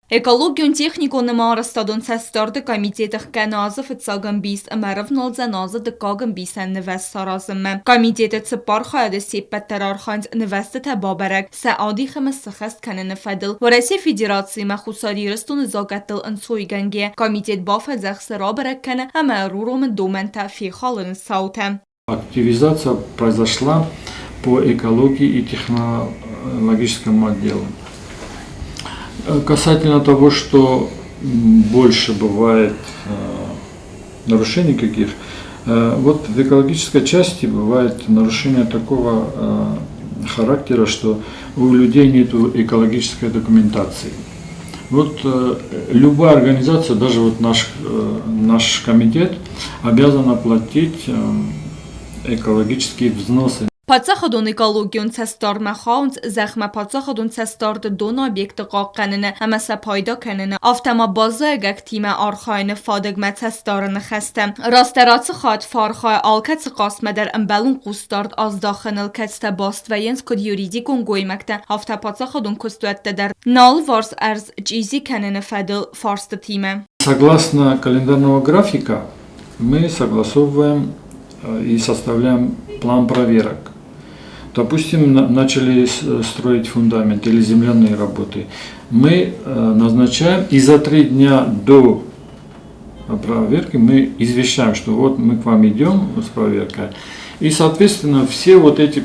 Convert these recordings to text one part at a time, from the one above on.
Экологион, техникон ӕмӕ арӕзтадон цӕстдарды комитеты кӕны азы фыццаг ӕмбис ӕмӕ ӕрӕвналдзӕн азы дыккаг ӕмбисӕн нывӕзт саразынмӕ. Комитеты цыппар хайады се ппӕт дӕр архайынц нывӕзтытӕ бабӕрӕг, сӕ адих ӕмӕ сыххӕст кӕныны фӕдыл. Уӕрӕсейы Федерациимӕ Хуссар Ирыстоны закъӕттыл ӕнцойгӕнгӕ, комитет бафӕдзӕхсы рабӕрӕг кӕны ӕмӕ ӕруромы домӕнтӕ фехалыны цаутӕ. Активизация произошла по экологии и технологическому отделу. Касательно того, что больше бывает нарушений каких, вот в экологической части бывает нарушение такого характера, что у людей нет экологической документации. Вот любая организация, даже вот наш комитет, обязана платить экологические взносы. Паддзахадон экологион цӕстдардмӕ хауынц зӕхмӕ паддзахадон цӕстдарды доны объектты хъахъхъӕныны ӕмӕ сӕ пайда кӕныны, афтӕ ма баззайӕгӕгтимӕ архайыны фадыгмӕ цӕстдарыны хӕстӕ. Растдӕр ацы хатт фӕархайы алкӕцы хъастмӕ дӕр ӕмбӕлон хъусдард аздахыныл, кӕцытӕ баст вӕййынц куыд юридикон гоймӕгтӕ, афтӕ паддзахадон куыстуӕттӕ дӕр нӕ алыварс ӕрдз чъизи кӕныны фӕдыл фарстытимӕ. Согласно календарного графика мы согласовываем и составляем план проверок. Допустим, начали строить фундамент или земляные работы. Мы назначаем, и за 3 дня до проверки мы извещаем, что вот мы к вам идем с проверкой. И, соответственно, все вот эти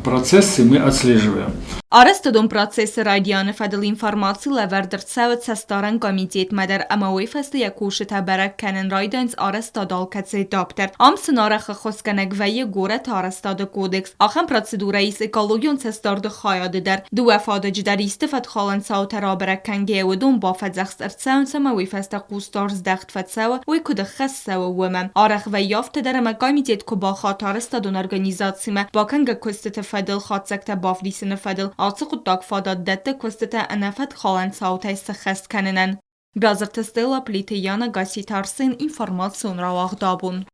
процессы мы отслеживаем. Арӕзтадон процессы райдианы фӕдыл информаци лӕвӕрд ӕрцӕуы цӕстдарӕн комитетмӕ дӕр ӕмӕ уый фӕстӕ йӕ кусджытӕ бӕрӕг кӕнын райдайынц арӕзтады алкӕцы этап дӕр. Ам сын арӕх ӕххуысгӕнӕг вӕййы горӕты арӕзтады кодекс. Ахӕм процедурӕ ис экологион цӕстдарды хайады дӕр. Дыууӕ фадыджы дӕр исты фӕткхалӕн цаутӕ рабӕрӕг кӕнгӕйӕ уыдон бафӕдзӕхст ӕрцӕуынц ӕмӕ уый фӕстӕ хъусдард здӕхт фӕцӕуы, уый куыд ӕххӕст цӕуы, уымӕ. Арӕх вӕййы афтӕ дӕр ӕмӕ комитет куы бахаты арӕзтадон организацимӕ бакӕнгӕ куыстыты фӕдыл хатдзӕгтӕ бавдисыны фӕдыл, ацы хъуыддаг фадат дӕтты куыстытӕ ӕнӕфӕткхалӕн цаутӕй сыххӕст кӕнынӕн. Бязырты Стелла, Плиты Яна, Гасситы Арсен, информацион рауагъд абон.